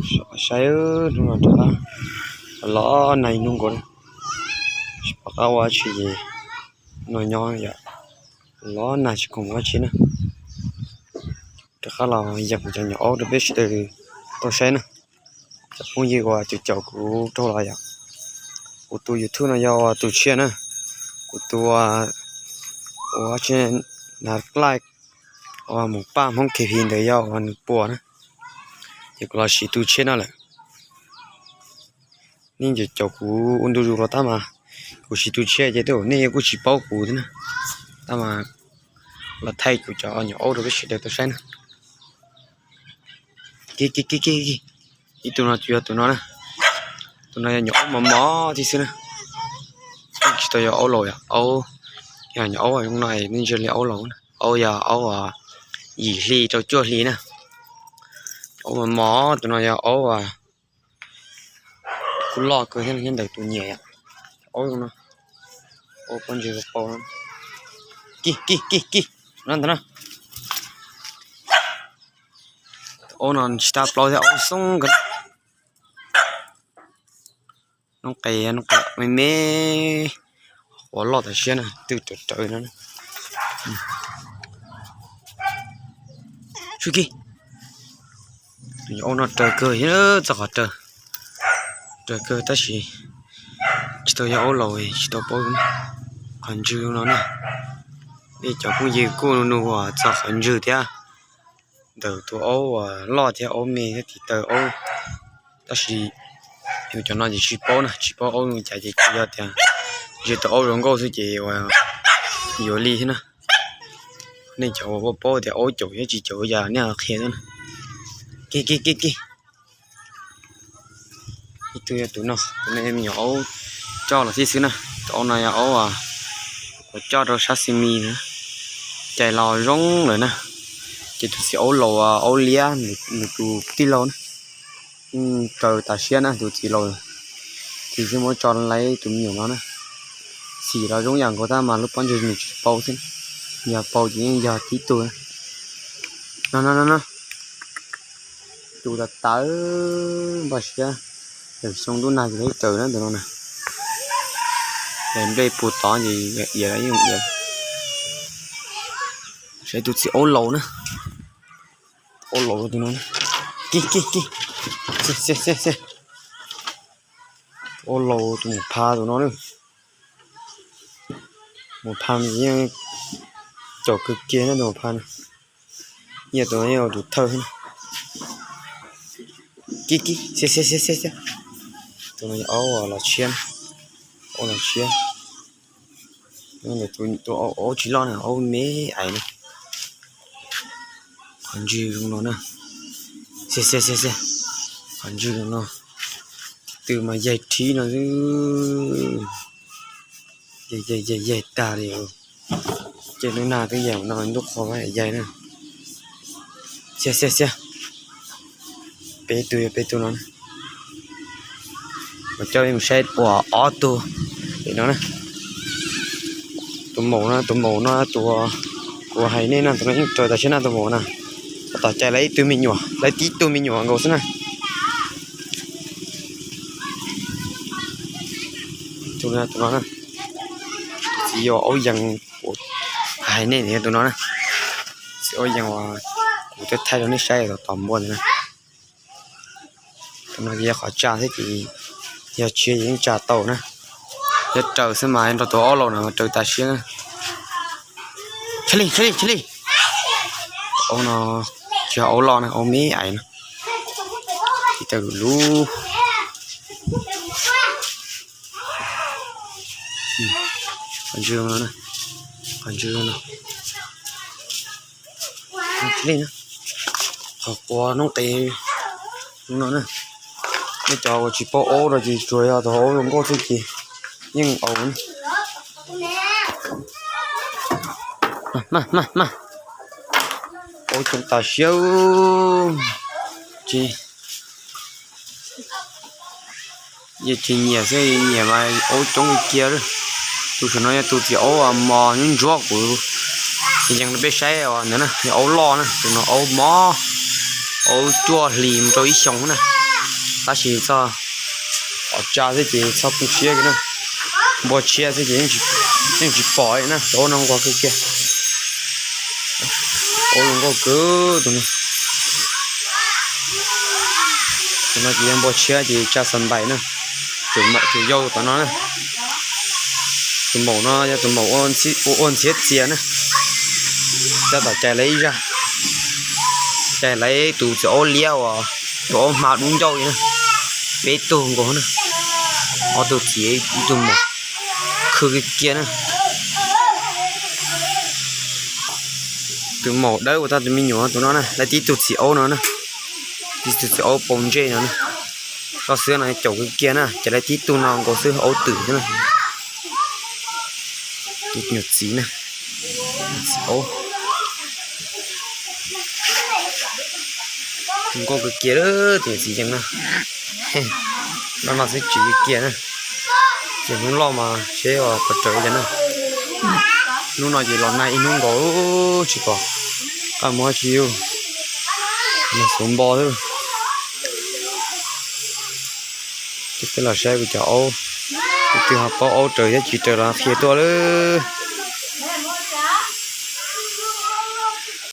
Saib hnub no rov qab los nag ib hnub nkaus na, tsis pom qab ua dab tsi ces no nyob yom, los nag tsis khoom ua dab tsi na. Rov qab los yog kuv cov nyuam aub rau peb sawv daws tau saib na. Cov phooj ywg uas caum caum kuv raug los yom, kuv tus YouTube no yog tus tshiab na, kuv tus ua ua tsi na, Klaij, ua mus paj Hmoob K P ntawd yog ua nws puas na, ces kuv los siv tus tshiab no lawm. Nej caum caum kuv ua ntu zus los tab mas kuv siv tus tshiab ces tej zaum nej kuj tsis paub kuv thiab na, tab mas los thaij kuv cov nyuam aub rau peb sawv daws tau saib na. Kiv kiv kiv kiv, ib tug no tsis yog tus no na, tus no yog nyuam aub mos mos tib xwb na, tsis tau yog aub laus yom, aub, yog nyuam aub zoo no nej ntsia li aub laus na, aub yog aub yim hli rau cuaj hli na. Aub mos mos, tus no yog aub kuj loj kawg thiab nyob ntawm tus nyiam yom. Aub no, aub pob ntseg pau no, kiv kiv kiv kiv, no ntawm no. Aub no tsis tau plaub thiab, aub xoob kawg. Noob qes, noob qes me me, quav loj tas siab na, twb rawv rawv no. Sub kiv, tus aub no raws kawg, txog qhov raws, raws kawg tab sis tsis tau yog aub laus, tsis tau paub qhov ntswg no na. Nej cov phooj ywg kuj nug txog qhov ntswg thiab, ntawm tus aub uas loj thiab aub me thiab tiv taw aub, tab sis yus cov no ces tsis paub na, tsis paub aub zoo cas ces tsuas yog tias ntsia tus aub zoo nkauj xwb ces uas yuav li thiab na. Nej cov uas paub tias aub caum thiab tsis caum yam nej qhia xwb na. Kiv kiv kiv kiv, ib tug yog tus no, tus no me nyuam aub coj los tib xwb na. Tus aub no yog aub uas coj rau sab xi mis na, cais los zoo lawm na. Ces tus txiv aub laus, aub liab, nws tus tij laug na, raws tas siab na tus txiv laus, txiv xwb muab tso lawm tus me nyuam no na. Xim los zoo yam nkaus tab mas lub pob ntseg nws tsis pau xwb, yog pau ces yeej yog tib tug. No no no no, tus tas tawv npaj siab, lawm xyoo ntuj nag ces raws na tus no na. Ces nplej puag tod ces iav los yeej iav. Saib tus txiv aub laus na, aub laus tus no, kiv kiv kiv, aub laus tus mus pha tus no na. Mus pha yeej caum kawg kiag na tus mus pha na. Yog tus no yog tus thawj. Kiv kiv, xiab xiab xiab xiab, tus no yog aub los tshiab, aub los tshiab. Tus aub tsis loj na, aub me ais na. Qhov ntswg zoo no na, xiab xiab xiab xiab, qhov ntswg zoo no, tw mas yaig rhib no xwb. Yaig yaig yaig yaig tag li. Ces lub nag twb yaig no ntuj qhua yaig na. Xiab xiab xiab, peb tug yog peb tug no na. Mas coj mus saib ua ob tug pem no na. Tus maum no, tus maum no tus kuv hais nej no, tus no yeej raws tas siab na tus maum na. Tab tom cais lawv ib tug me nyuam, lawv tib tug me nyuam nkaus xwb na. Tus no, tus no na, tus txiv yog aub yees kuv hais nej tus no na. Txiv aub yees uas kuv twb thaij rau nej saib tom tom npua ntawd na. Tus no ces yog qhov tsa thiab ces yog tshiab ces yeej tsa tau na. Yog raws xwb mas nrog tus aub laus no mas raws tas siab na. Tshaj li, tshaj li, tshaj li. Aub no tsis yog aub loj na, aub me ais na. Ib tawg lub lub. Qhov ntswg no, qhov ntswg no. Qhov quav noob qes no na. Nej cov uas tsis paub aub no ces tsuas yog tus aub zoo nkauj xwb ces yeej aus na. Mas mas mas, aub coob tas siab. Tsis, yog tsis nyiam xwb, nyiam mas aub coob li kiag. Tus saum no yog tus txiv aub mos ntsuab kuv yees rau peb saib os, ntawd na yog aub loj na, tus no aub mob, aub cuaj hlis mus rau ib xyoos na. Tab sis txog qhov tsa xwb ces txhob pw tshiab kiag na, npua tshiab xwb ces yeej tsis pom li na, cov aub no nquag kawg kiag. Aub zoo nkauj kawg tus no. Tus no ces yog npua tshiab ces tsa xa npais na, tus maum tus yau tom no na. Tus maum no yog tus maum ua ntxhiab txias na, coj tom cais lawv ib zaj, cais lawv tus txiv aub liab uas tus aub hma dub ncauj li na, peb tug nkaus na, ob tug txiv ib tug maum, khw kiag kiag na. Tus maum dawb ua tau tus me nyuam tus no na, lawv tib tug txiv aub no na, tib tug txiv aub pau ntsej no na. Koj xwb no caum kiag kiag na, ces lawv tib tug no nkaus xwb aub twm xwb na. Tus nyuam txiv na, txiv aub nkauj kawg kiag, tus nyuam txiv yees na. Loj no xwb tsis kiag na, ces hnub loj mas seb ua qhov raws li cas na. Hnub no ces los nag ib hnub nkaus tsis pom qab mus dab tsi li, nag xuv npo xwb. Ces peb los saib kuv cov aub, tus twg ho paub aub raws thiab tsis raws los qhia tuaj lawm.